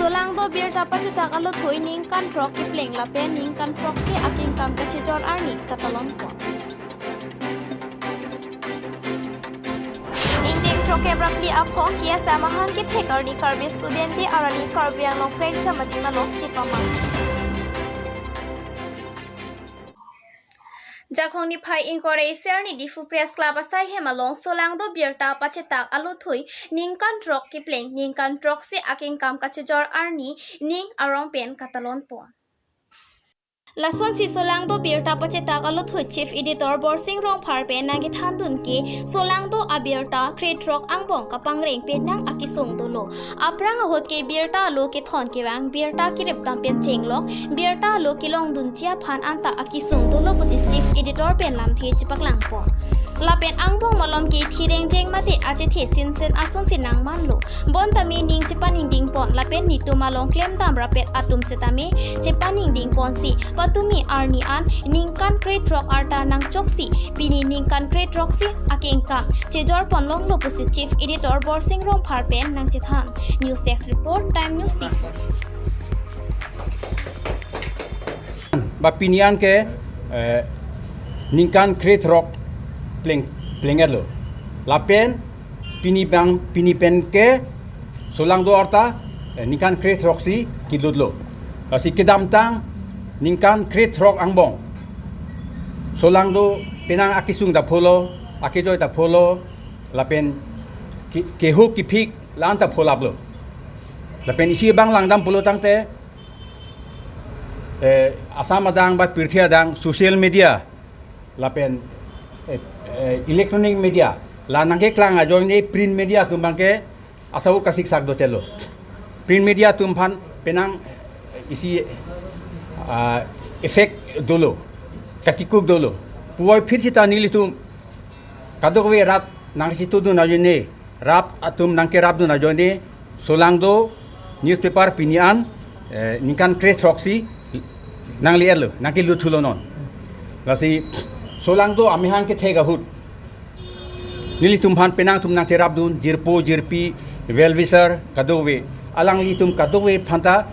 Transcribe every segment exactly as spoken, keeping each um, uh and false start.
Solangdo birta pachetak aluthui ningkan throk kepleng lapen ningkan throksi akengkam kachejor arni katalon pon. Ingdeng throkkep ra phli aphong K S A amahang kethek arni Karbi Student Day arni Karbi Anglong Prekjam Adim along kepamang. Jakhong niphai ingkoi ra isi arni Diphu Press Club asaihem along Solangdo birta pachetak aluthui ningkan throk kepleng ningkan throksi akengkam kachejor arni ning arong pen katalon pon. Lasonsi Solangdo birta pachetak aluthui Chief Editor Borsing Rongphar pen nangkethandun ke Solangdo abirta krethrok angbong kapangreng penang akesung dolo. Aphrang ahut ke birta alo kethon kevang, birta keripdam pen chenglok, birta alo kelongdunji aphan anta akesung dolo pusi Chief Editor pen lamthe chepaklang pon. Lapen angbong malom ke thireng jeng mate achethe sinsen asonsi nangmanlo. Bonta me ning chepaningding pon lapen netum along klemdam rapet atum setame chepaningding ponsi patumi arni an ningkan krethrok arta nangchoksi pini ningkan krethroksi akengkam chejor ponlonglo pusi Chief Editor Borsing Rongphar pen nangchethan. News Desk Report, Time News Diphu. Ba pini an ke, eh, ningkan krethrok pleng, pleng-etlo. Lapen pini bang, pini pen ke Solangdo arta, eh, ningkan krethroksi kelutlo. Lasi kedamtang ningkan krethrok angbong Solangdo penang akesung ta pholo, akejoi ta pholo, lapen ke-, kehuk kephik la-an ta pholaplo. Lapen isi bang langdam pulo tangte, eh, Assam adang ba pirthe adang social media lapen, eh, eh, electronic media la nangkeklang ajoine print media atum abangke asau kasiksak do chelo. Print media atum aphan penang isi, ah, effect dolo, katikuk dolo. Puvoiphit sita nelitum kadokave rat nangchitudun ajoine, rat atum nangkerapdun ajoine, Solangdo newspaper pini an, eh, ningkan krethroksi nangle-etlo, nangkeluthulo non. Lasi Solangdo amahang kethek ahut nelitum aphan penang atum nangcherapdun, jirpo, jirpi, well-wisher, kadokave, alanglitum kadokave aphanta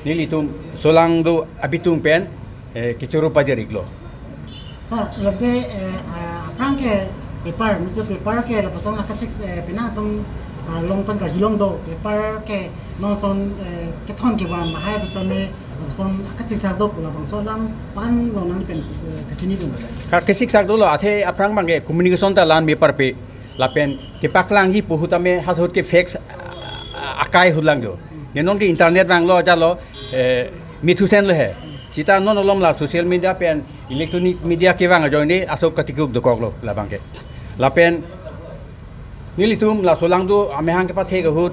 nelitum Solangdo abitung pen, eh, kechoro pajir-iklo. Sir, lake, eh, ah, aphrang ke paper, mutu paper ke lapuson akasik, eh, penang atum, ah, long pen karjulong do, paper ke non ason, eh, kethon kevang lahai pusitame lapuson akasiksak do pu labangso alam pen long nang pen, eh, kachinidun. Ka-, kasiksak dolo, athe aphrang abangke communication ta la-an me parpe. Lapen kepaklangji pu ahut tame halaso ahut ke facts, ah, akai ahut lang jo. Ne non ke internet vanglo ajatlo, eh, mithusenlo he. Sita non malom la social media pen electronic media kevang ajoine asok katikuk dokoklo labangke. Lapen nelitum la Solangdo amahang kepathek ahut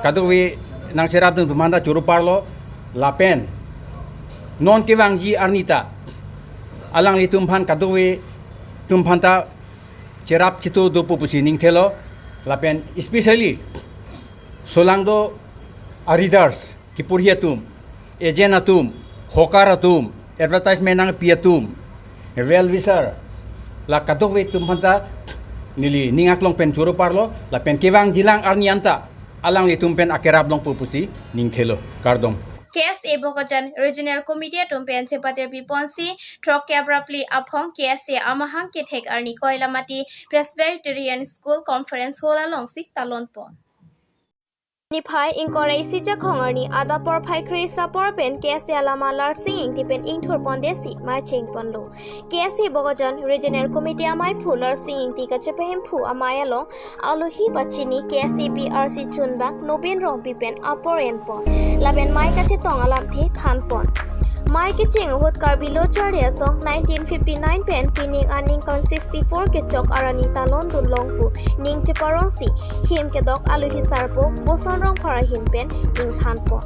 kadokave nangcherapdun atum aphanta choro parlo lapen non kevangji arni ta alanglitum aphan kadokave atum aphanta cherap chitu dopo pusi ningthelo, lapen especially Solangdo a-readers, keporhi atum, agent atum, hawker atum, advertisement nangpi atum, well-wisher, la kadokave atum aphanta neli ning aklong pen choro parlo, lapen kevangjilang arni anta alanglitum pen akerap longpo pusi ningthelo, kardom. K S A Bokajan Regional Committee atum pen chepatirpi ponsi throkkep ra phli aphong K S A amahang kethek arni Koilamati Presbyterian School Conference Hall alongsi talon pon. Niphai ingkoi ra isi Jakhong arni adap porphai kre-isi apor pen K S A alama Larsing Ingti pen ingthur pondetsi mei cheng ponlo. K S A Bokajan Regional Committee amaiphu Larsing Ingti kachepahemphu amei along alohi pachini K S A P R C chunbang Nobin Rongpi pen apor en pon. Lapen mei kachetong alamthe than pon. Mei kecheng ahut Karbi Lo Charli Asong nineteen fifty-nine pen pining aningkan sixty-four kechok arni talon dunlong pu ning cheparongsi hem kedok alohi sarpo Boson Rongphar ahin pen ingthan pon.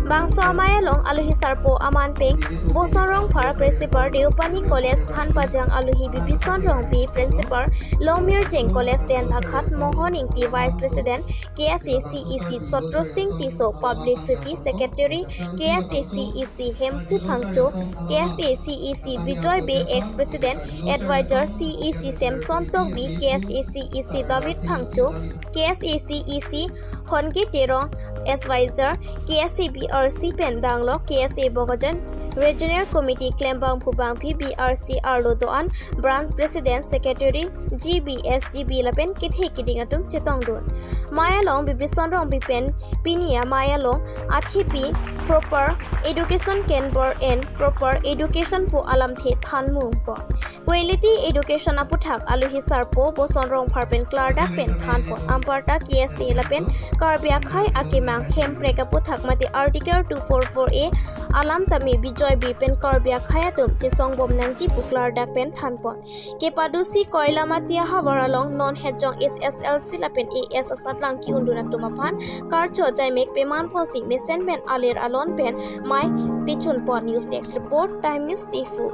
Bangso amei along alohi sarpo aman pen Boson Rongphar, Principal Deopani College, Phanpajang alohi Bibison Rongpi, Principal Longmirjeng College, Denthakat, Mohon Ingti, Vice President K S A C E C, Chotro Sing Tisso, Publicity Secretary K S A C E C, Hemphu Phangcho, K S A C E C, Bijoy Bey, Ex President, Advisor C E C, Samson Tokbi, K S A C E C, David Phangcho, K S A C E C, Honke Terong, advisor, K S A B R C pen danglok K S A Bokajan Regional Committee klembangphu bangpi B R C arlo do-an, branch president, secretary, G B, S G B lapen kethe keding atum chetongdun. Mei along Bibison Rongpi pen pini amei along athepi proper education kenbor and proper education pu alamthe thanmung pon. Quality education aputhak alohi sarpo Boson Rongphar pen klardak pen thanpon. Amparta K S A lapen Karbi akhei akemang hemprek aputhak mate Article two four four A alam tame Bijoy Bey pen Karbi akhei atum chesongbom nangji pu klardak pen thanpon. Kepadusi Koilamati ahavar along non hetjong H S L C lapen A S asatlang ki-undun atum aphan karcho jaimek peman phosi mesen pen alir alon pen mei pechunpon. News Desk Report, Time News Diphu.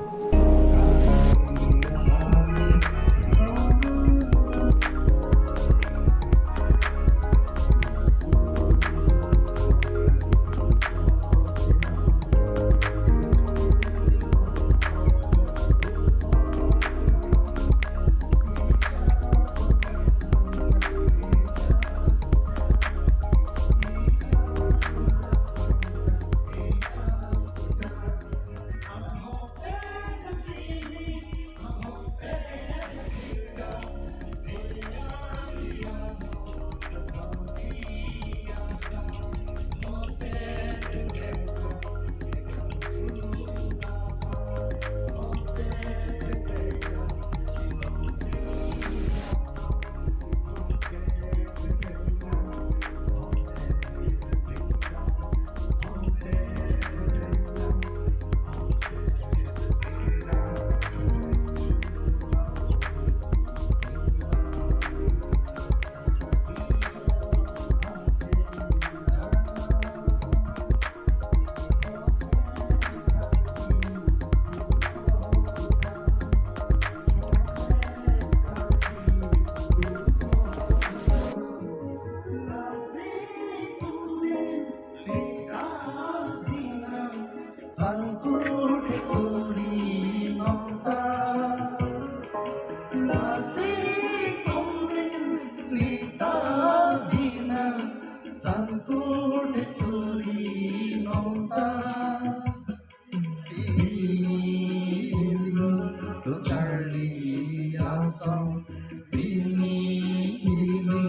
Charli asong, pini ilo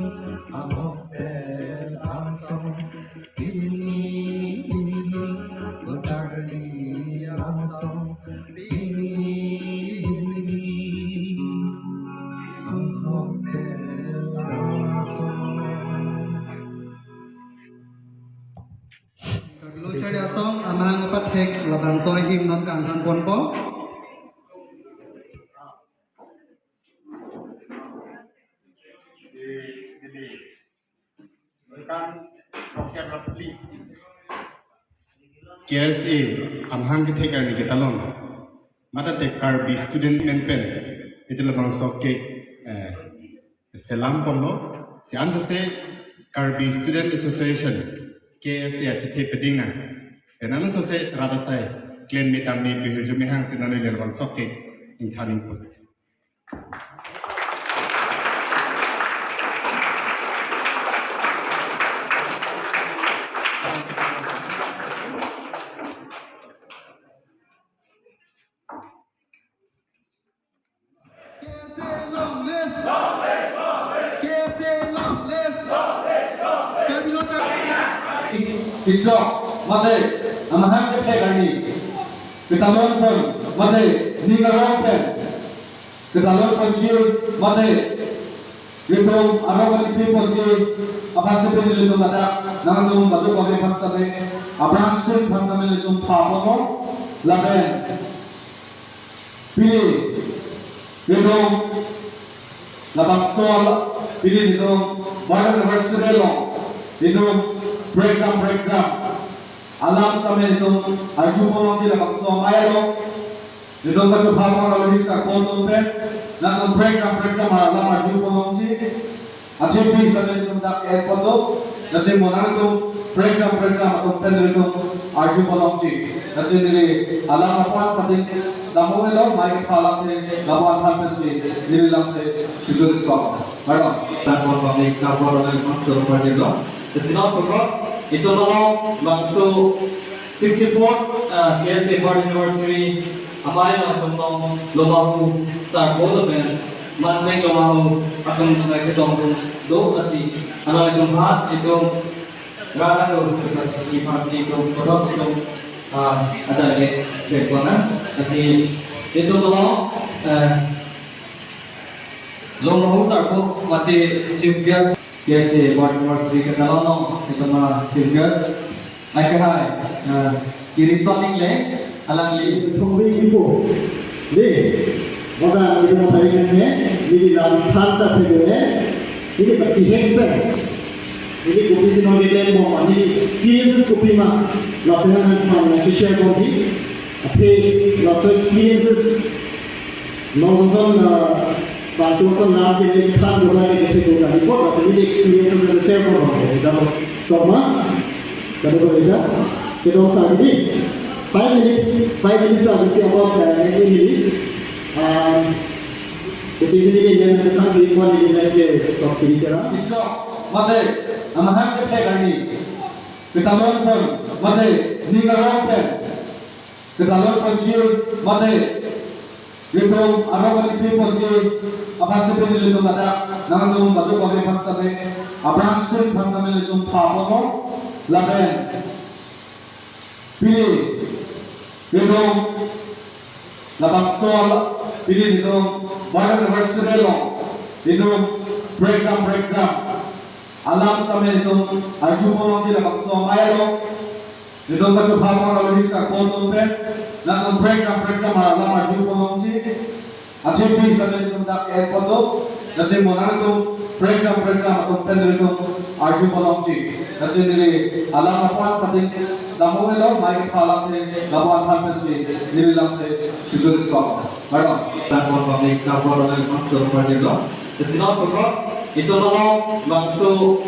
ahok pen asong, pini ilo charli asong, pini ahok pen asong. Karbi Lo Charli Asong amahang apathek labangso ahim non kangthan ponpo. K S A amahang kethek arni ketalon, mate Karbi Student Union pen iti labangso ke, eh, selam ponlo, si ansose Karbi Student Association, K S A achethe peding nang. Pen ansose rat asai klemmet amme pehirjume hangsi nani le labangso ke ingthan ingput. K S A long live! K S A long live! Karbi Lo Charli. Ichok mate amahang kethek arni ketalon pon mate ning arong pen ketalon ponji mate ilitum arong kalipi ponji aphan si pini ilitum ladak nangtum badu kami aphan sitame, a-branch sing aphan sitame ilitum pha ponlo lapen pini ilitum labangso, pini ilitum birth anniversary along ilitum program program alam sitame ilitum arju ponlongji labangso amei along. Ilitum kachupha pon alohi sarpo atum pen nangtum program program alam arju ponlongji. Achepi kami ilitum dak airport do, lasi mo nangtum program program atum pen ilitum arju ponlongji. Lasi neli alam aphan patin damung elo, mei kepha alamthe lapu-an aphan pensi neli lamthe pidun kok. Madam. Dan pon kami kapor oleh Mas Joro Pajero. Lasi non pokok Itum along bangso sixty-fourth, uh, K S A birth anniversary amei along itum along Lomahou Sarpo lapen Manpeng Lomahou atum nangchetongdun do, lasi along itum aphan itum rana do, itum aphan si itum kothok itum, uh, ada le jengkona, lasi itum along, uh, Lomahou Sarpo mate chief guest, K S A birth anniversary kedalong along itum a-chief guest. Akehai, eh, Kiristoning le, alangli. Thongri ipo. De, moda itum athai nang ne, neli lam than ta thek ne, neli pati hek pen. Neli kopisi nonke klembom, neli experiences kopi ma, lapen nangphan nangsi share bomji. Athe, laso experiences, non non, ah, bangso non lam ke neli than do ba ke thek do ka report, lapen neli experiences neli share bomji. Kedam, toma, kedam ko ida, kedam sa di. Five minutes, five minutes sa di about, uh, neli, um, isi neli neli neli neli neli neli ke top three kera. Iso, mate, amahan ke thek ani. Ketalon pon, mate, ning arong pen. Ketalon ponji, mate, itum arong kachipi ponji aphan si pini ilitum ladak, nangtum badu kami aphan sitame, a-branch team aphan sitame ilitum tha ponlo, lapen pini ilitum labangso, pini ilitum birth anniversary along ilitum prekjam prekjam alam sitame ilitum arju ponlongji labangso amei along. Ilitum kachobha pon along sar pontum pen, nangtum prekjam prekjam alam arju ponlongji. Athe pini kami ilitum dak en ponlo, lasi mo nangtum prekjam prekjam atum pen ilitum arju ponlongji. Lasi neli alam aphan patin dam-elo, mai kepha alam te dam-an aphan pensi neli lam te sujur kok. Madam, tangpon kami, tangpon kami, Mas Jor Pajero. Lasi non pokok, itum along bangso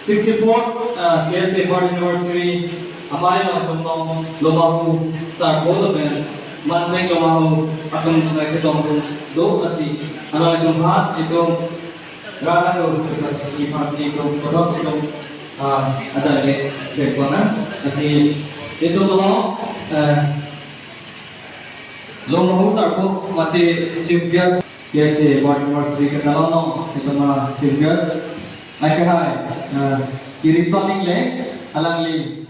sixty-fourth, uh, K S A birth anniversary amei along itum along Lomahou Sarpo lapen Manpeng Lomahou atum nangchetongdun do, lasi along itum aphan itum rana do, itum aphan si itum kothok itum, ah, ada le jengkona, lasi itum along, eh, Lomahou Sarpo mate chief guest, K S A birth anniversary kedalong along itum a-chief guest. Akehai, eh, Kiristoning le, alangli.